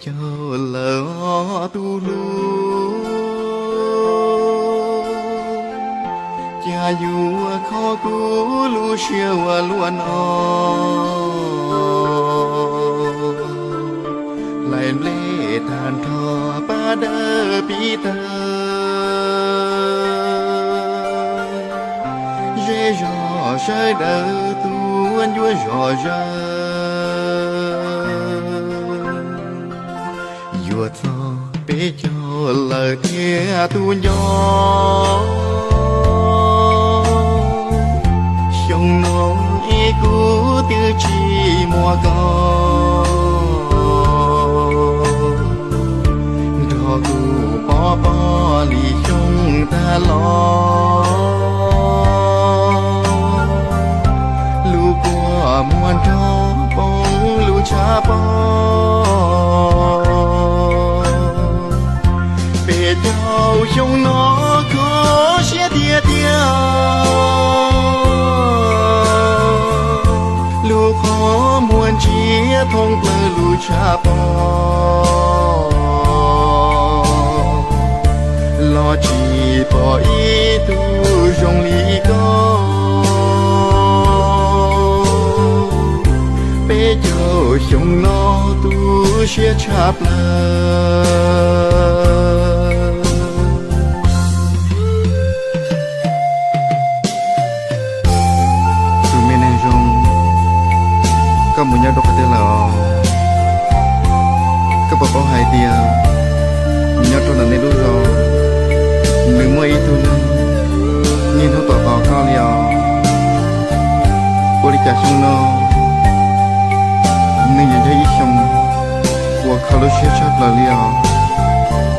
Caug lawm ob tug hlub, cas yuav kho kuv lub siab ua luaj no. Hlais nplej tag nrho pab dawb pib tawg, zej zog sawv daws tuaj ncuav zom zaws. Yuav txog peb caug lawm thiab tus nco, xyoo no es kuv twb tsis muaj koj, nrog kuv pov pob li xyoo tag los. Lub kua muag nrog poob lub tshav pob, peb caug xyoo no kho siab tiag tiag. Lub qhov muag ntsiab thoob plaws lub tshav pob, los tsis pom ib tug zoo li koj. Peb caug xyoo no tu siab tshaj plaws. Tus me neeg zoo, koj mus nyob rau qhov twg lawm os? Koj puas paub hais tias nyob rau ntawm nej lub zos, nws muaj ib tug neeg niaj hnub tos tos koj li os? Ua li cas xyoo no nws yuav yog ib xyoo uas kho lub siab tshaj plaws li os,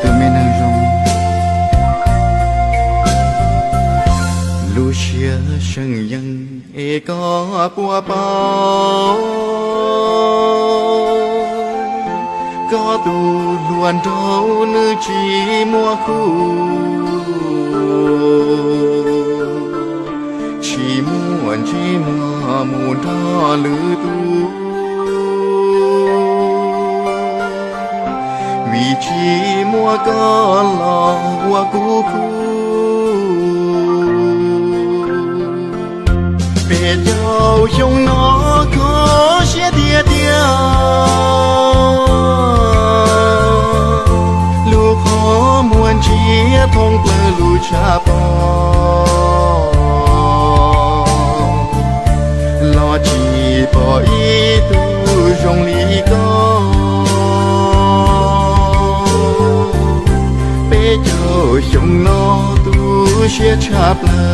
tus me neeg zoo? Lub siab seem yeej es koj puas paub, koj tus hluas nraug nws tsis muaj khub, tsis muaj ntsej muag mus nrog lwm tus, vim tsis muaj koj los ua kuv khub. Peb caug xyoo no kho siab tiag tiag, lub qhov muag ntsiab thoob plaws lub tshav pob, los tsis pom ib tug zoo li koj. Peb caug xyoo no tu siab tshaj plaws.